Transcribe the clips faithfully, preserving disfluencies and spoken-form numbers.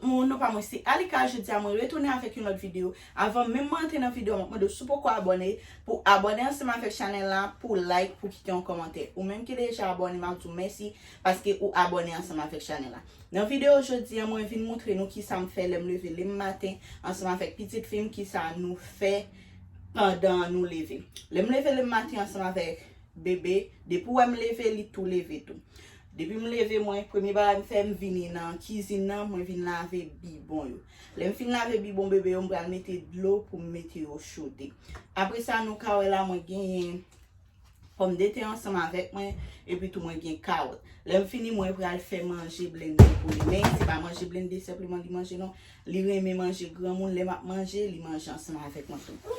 Moun, non pa mwen se Alika, jodi a mwen retounen avèk yon lòt videyo. Avan menm mwen antre nan videyo, mwen mande w si w poko abòne, pou abòne ansanm avèk chanèl la, pou like, pou kite yon kòmantè. Ou menm ki deja abòne, m ap di w mèsi paske ou abòne ansanm avèk chanèl la. Nan videyo jodi a, mwen vin montre nou kisa m fè lè m leve lè m maten ansanm avèk pitit fi m, kisa nou fè pandan nou leve. Lè m leve lè m maten ansanm avèk bebe, depi w wè m leve, li tou leve tou. Depi m leve, mwen, premye bagay m fè, m vini nan kizin nan, mwen vin lave bibon yo. Lè m fin lave bibon bebe yo, m pral mete dlo pou m mete yo chode. Apre sa, nou ka wè la, mwen genyen pòmdetè ansanm avèk mwen, epi tou mwen gen kawòt. Lè m fini, mwen pral fè manje blende pou li. Men, se pa manje blende senpleman li manje, non. Li renmen manje granmoun, lè m ap manje, li manje ansanm avèk mwen tou.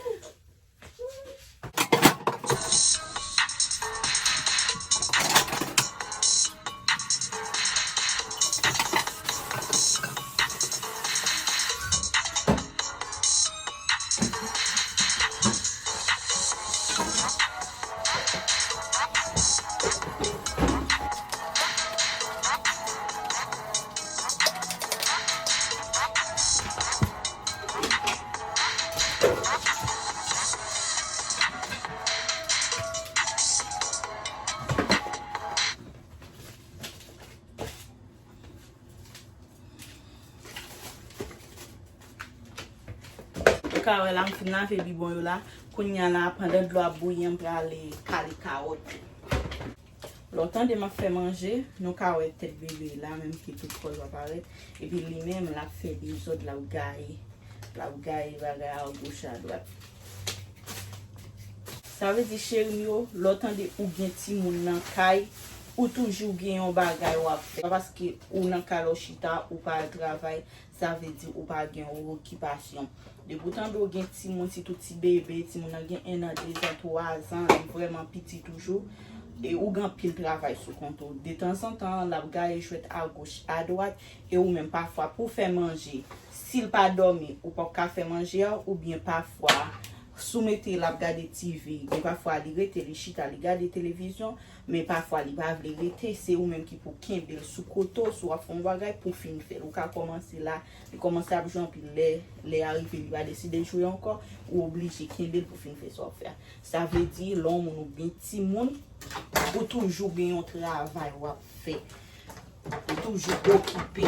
Ou ka wè la, m fin lave bibon yo la. Kounye a la, pandan dlo ap bouyi an, m prale kale kawòt yo. Lè w tande m ap fè manje, nou ka wè tèt bebe la, menm ki tout kò l pa parèt. Epi li menm, l ap fè dezòd, l ap gaye. L ap gaye bagay a goch a dwat. Sa vle di, cheri m yo, lè w tande ou gen timoun nan kay, ou toujou gen yon bagay w ap fè. Pa paske ou nan kay la w chita, ou pa al travay, sa vle di ou pa gen yon okipasyon. Depi w tande w gen timoun, sitou ti bebe, timoun nan gen en an, de zan, twa zan, li vrèman piti toujou, e ou gen anpil travay sou kont ou. Detanzantan, l ap gaye jwèt agoch, adwat, e ou menm pafwa pou w fè manje, si l pa dòmi, ou p ap ka fè manje a, oubyen pafwa, si w mete l ap gade T V, gen pafwa li rete, li chita, li gade televizyon, men pafwa li pa vle rete, se ou menm ki pou kenbe l sou kote w, si w ap fè yon bagay pou w fin fè l. Ou ka kòmanse la, li kòmanse ap jwe anpil, lè, lè a rive, li pa deside jwe ankò, ou oblije kenbe l pou w fin fè sa w ap fè a. Sa vle di, lè yon moun ou gen timoun, ou toujou gen yon travay w ap fè. Ou toujou okipe.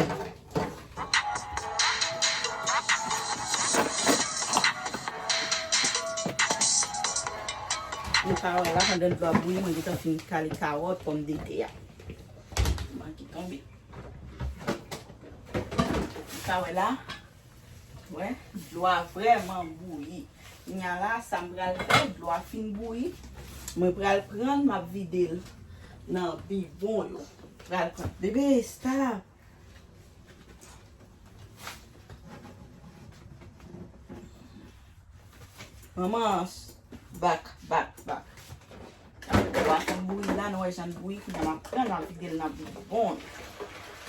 Nou ka wè la, pandan dlo ap bouyi, mwen gentan fin kale kawòt, pòmdetè a. Manke tonbe. Nou ka wè la, wè, dlo a vrèman bouyi. Kounye a la, sa m pral fè, dlo a fin bouyi. Mwen pral pran l, m ap vide l nan bibon yo. Pral pran. Bebe, stop. Manman, bak, bak, bak. Dlo a fin bouyi la, nou wè jan l bouyi, kounye a m ap pran l, m ap vide l nan bibon.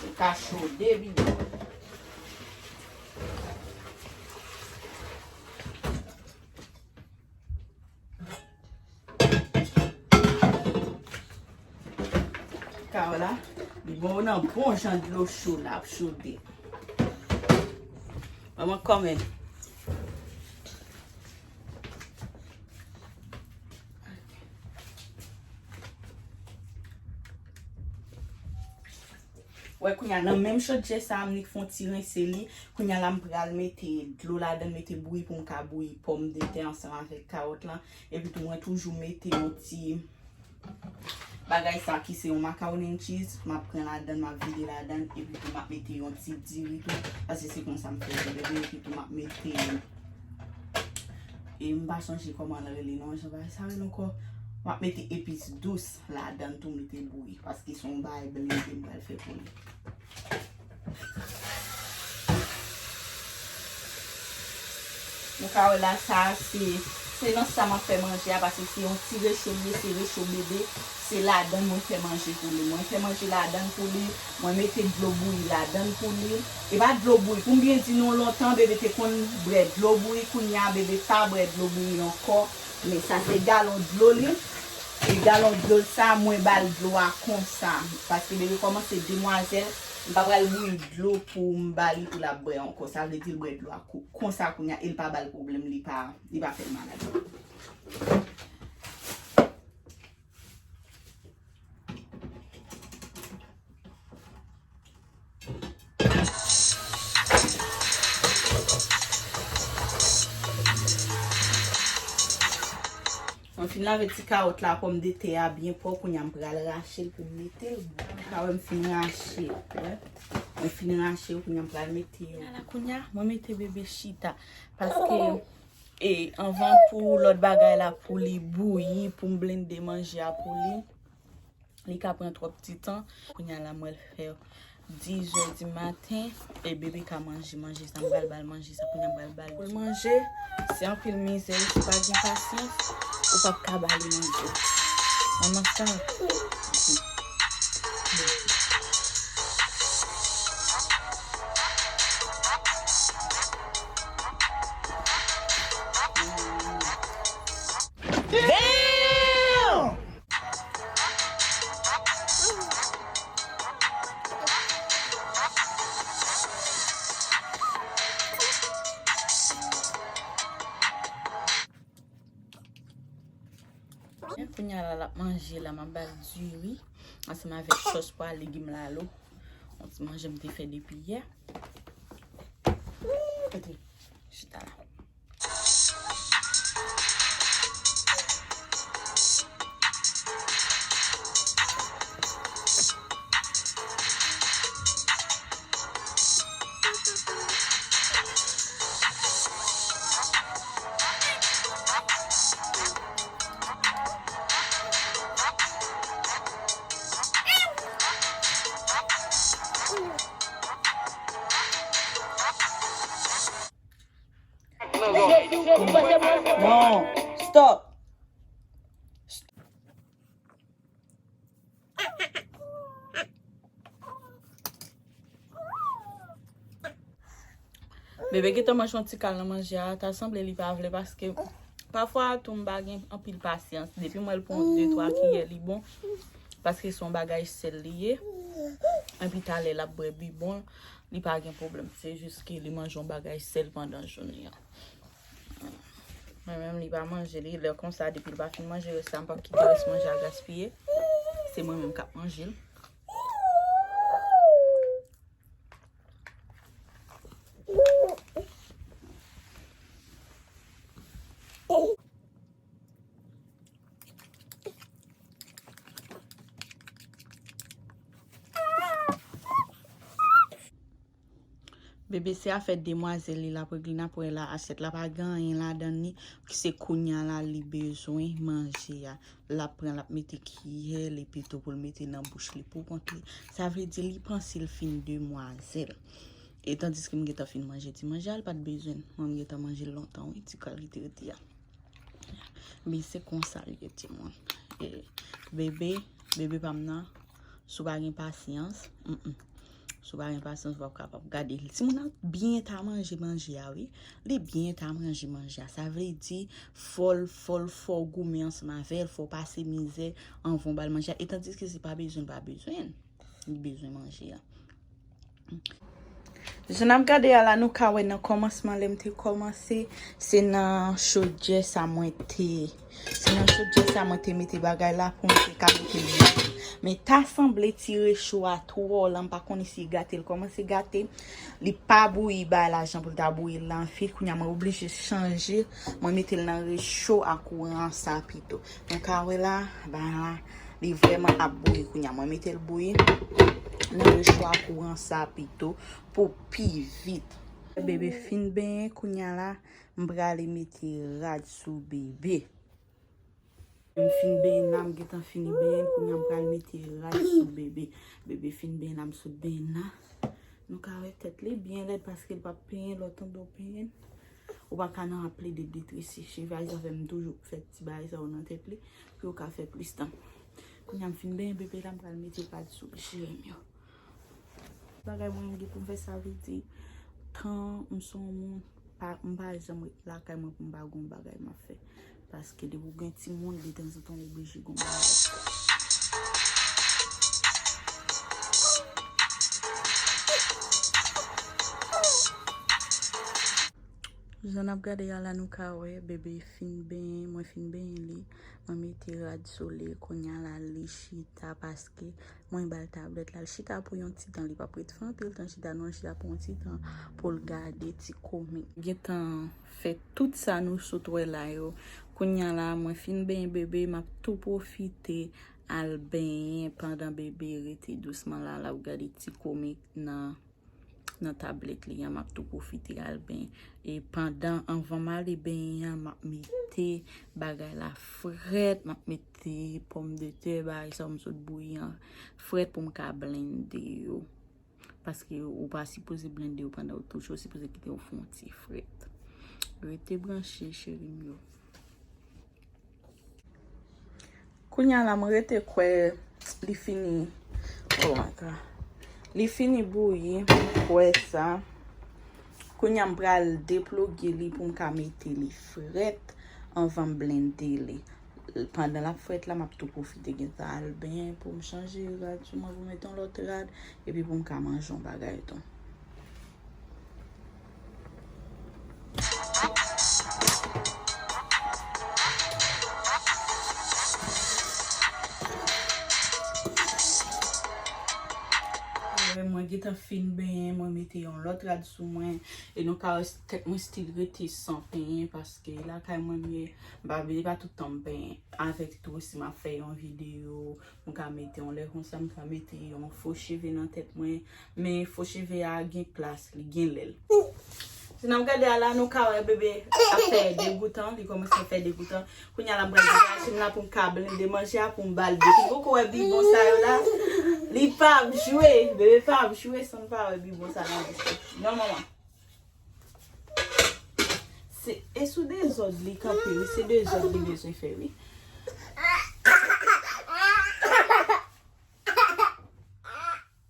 Li ka chode bibon. Ka wè la, li bon nan bon jan dlo cho la ap chode. Manman kòmè. Wè, kounye a, nan menm chodyè sa a, m nik fè yon ti rense li. Kounye a la, m pral mete dlo ladan, mete bouyi pou m ka bouyi pòmdetè ansanm avèk kawòt lan. Epi tou, mwen toujou mete yon ti bagay sa ki se yon macaroni and cheese. M ap pran ladan, m ap vide ladan. Epi tou, m ap mete yon ti diri tou. Paske se konsa m fè yo, bebe. Epi tou, m ap mete, e m pa sonje kòman l rele non, jan bagay sa rele ankò. M ap mete epis dous ladan tou, mete bouyi. Paske se yon bagay blende m pral fè pou li. Nou ka wè la, sa a se, se nan sa m ap fè manje a, paske se yon ti recho li ye, se recho bebe, se ladan mwen fè manje pou li. Mwen fè manje ladan pou li, mwen mete dlo bouyi ladan pou li. E pa dlo bouyi, pou m byen di nou, lontan bebe te konn bwè dlo bouyi, kounye a bebe pa bwè dlo bouyi ankò, men sa se galon dlo li. E galon dlo sa, mwen ba l dlo a konsa, paske bebe kòmanse demwazèl, M pa pral bouyi dlo pou m ba li pou l ap bwè ankò. Sa vle di l bwè dlo a kou-, konsa kounye a, e l pa ba l pwoblèm, li pa, li pa fè l malad. Mwen fin lave ti kawòt la, pòmdetè a byen pwòp, kounye a m pral rache l pou m mete l. Ka wè m fin rache l, wè. Mwen fin rache l, kounye a m pral mete yo. La, la, kounye a, mwen mete bebe chita. Paske, e, anvan pou lòt bagay la, pou li bouyi, pou m blende manje a pou li, li ka pran twòp ti tan. Kounye a la, mwen fè dizè di maten, e bebe ka manje manje sa. M pral ba l manje sa, kounye a m pral ba l pou l manje. Se anpil mizè, si w pa gen pasyans, ou p ap ka ba li manje. Manman sa. Damn! Kounye a la, l ap manje la, m ap ba l diri ansanm avèk sòs pwa legim lalo. Yon ti manje m te fè depi yè. Chita la. Non, stop. Bebe gentan manje yon ti kal nan manje a, ta sanble li pa vle paske pafwa tou m pa gen anpil pasyans. Depi m wè l pran de twa kiyè, li bon. Paske se yon bagay sèl li ye. Epi talè l ap bwè bibwon, li pa gen pwoblèm. Se jis ke li manje yon bagay sèl pandan jounen an. Mwen menm, li pa manje li. Lè konsa, depi l pa fin manje rès la, m p ap kite rès manje a gaspiye. Se mwen menm k ap manje l. Bebe, se afè demwazèl li l ap regle, n ap wè la, asyèt la pa gen anyen ladan li, se kounye a la li bezwen manje a. L ap pran, l ap mete kiyè li pito pou l mete nan bouch li pou kont li. Sa vle di li panse l fin demwazèl. E tandiske m gentan fin manje ti manje a, l pa t bezwen l. Mwen m gentan manje l lontan, wi, ti kal ki te rete a. Men se konsa l ye, timoun. E, bebe, bebe pa m nan, si w pa gen pasyans, mm, mm. Si w pa gen pasyans, w p ap kapab gade l. Timoun nan byen ta manje manje a, wi. Li byen ta manje manje a. Sa vle di, fò l, fò l, fò w goumen ansanm avè l, fò w pase mizè anvan w ba l manje a. E tandiske se pa bezwen l pa bezwen l. Li bezwen manje a. Jan n ap gade a la, nou ka wè nan kòmansman, lè m te kòmanse, se nan chodyè sa mwen te, se nan chodyè sa mwen te mete bagay la pou mwen te ka mete l byen. Men ta sanble ti recho a twò la, m pa konnen si gate l kòmanse gate. Li pa bouyi bagay la jan pou l ta bouyi l la anfil. Kounye a mwen oblije chanje, mwen mete l nan recho a kouran sa pito. Nou ka wè la, bagay la, li vrèman ap bouyi kounye a. Mwen mete l bouyi nan recho a kouran sa pito pou pi vit. Bebe fin benyen kounye a la, m prale mete rad sou bebe. M fin benyen la, m gentan fini benyen l, kounye a m pral mete rad sou bebe. Bebe fin benyen la, m sot benyen la. Nou ka wè tèt li byen lèd paske l p ap penyen, lè w tande w penyen l. Ou pa ka nan ap plede detrese cheve a, sa fè m toujou fè ti bagay sa yo nan tèt li, pou yo ka fè plis tan. Kounye a m fin benyen bebe la, m pral mete pad sou cheve m yo. Bagay mwen gen pou m fè, sa vle di, tan m se yon moun, pa, m pa janm ret lakay mwen pou m pa gon bagay m ap fè. Paske depi w gen timoun, detanzantan w oblije gon bagay. Jan n ap gade a la, nou ka wè bebe fin benyen, mwen fin benyen li. Mwen mete rad sou li, kounye a la li chita paske mwen ba l tablèt la. L chita pou yon ti tan, li p ap ret fè anpil tan chita, non, l chita pou yon ti tan pou l gade ti komik. Gentan fè tout sa nou sot wè la yo. Kounye a la, mwen fin benyen bebe, m ap tou pwofite al benyen pandan bebe rete dousman la, l ap gade ti komik nan nan tablèt li an, m ap tou pwofite al benyen. E pandan, anvan m ale benyen an, m ap mete bagay la frèt, m ap mete pòmdetè, bagay sa yo m sot bouyi an frèt pou m ka blende yo. Paske ou pa sipoze blende yo pandan w touche, ou sipoze kite yo fè yon ti frèt. Rete branche, cheri m yo. Kounye a la, mwen rete kwè li fini. Oh my God. Li fini bouyi, mwen kwè sa. Kounye a, m pral deploge li pou m ka mete li frèt anvan m blende li. Pandan l ap frèt la, m ap tou pwofite gentan al benyen pou m chanje rad sou mwen, pou m mete yon lòt rad, epi pou m ka manje yon bagay tou. Mwen gentan fin benyen, mwen mete yon lòt rad sou mwen, e nou ka wè tèt mwen still rete san penyen, paske lakay mwen m ye, m pa vle pa tout tan m penyen. Avèk tou, si m ap fè yon videyo, m ka mete yon lè konsa, m ka mete yon fo cheve nan tèt mwen. Men fo cheve a gen klas, li gen lèl. Si n ap gade a la, nou ka wè bebe ap fè degoutan, li kòmanse ap fè degoutan. Kounye a la, m pral degaje m la pou m ka blende manje a pou m ba l. Depi m poko wè bibon sa yo la, li p ap jwe. Bebe p ap jwe san m pa wè bibon sa nan bouch li. Non, manman. Se, e sou dezòd li kanpe, wi. Se dezòd li bezwen fè, wi.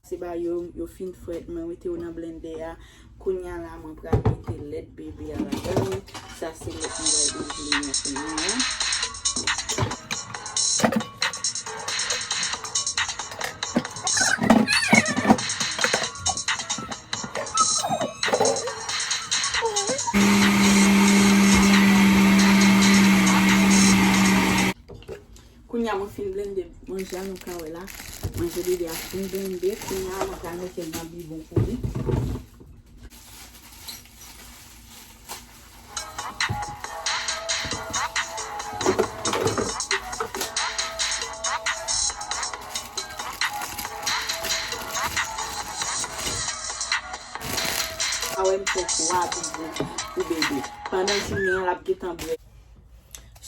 Se ba yo, yo fin frèt, mwen mete yo nan blendè a. Kounye a la, mwen pral mete lèt bebe a ladan li. Sa se lèt mwen pral devine an kounye a. Kounye a mwen fin blende manje a, nou ka wè la. Manje bebe a fin blende. Kounye a mwen pral mete l nan bibon pou li. A wè m fè twa bibon pou bebe. Pandan jounen an, l ap gentan bwè.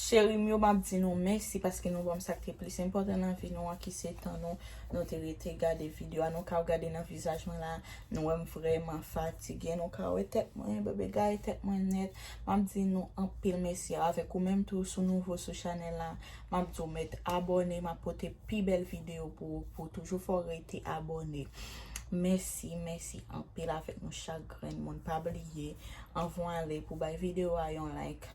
Cheri m yo, m ap di nou mèsi paske nou ban m sa k te plis enpòtan nan vi nou an, ki se tan nou, nou te rete gade videyo a. Nou ka gade nan vizaj mwen la, nou wè m vrèman fatige. Nou ka wè tèt mwen, bebe gaye tèt mwen nèt. M ap di nou anpil mèsi avèk ou menm tou, si w nouvo sou chanèl la. M ap di w mèt abòne, m ap pote pi bèl videyo pou ou, pou toujou fè w rete abòne. Mèsi, mèsi anpil avèk nou chak grenn moun. Pa bliye, anvan w ale, pou bay videyo a yon like.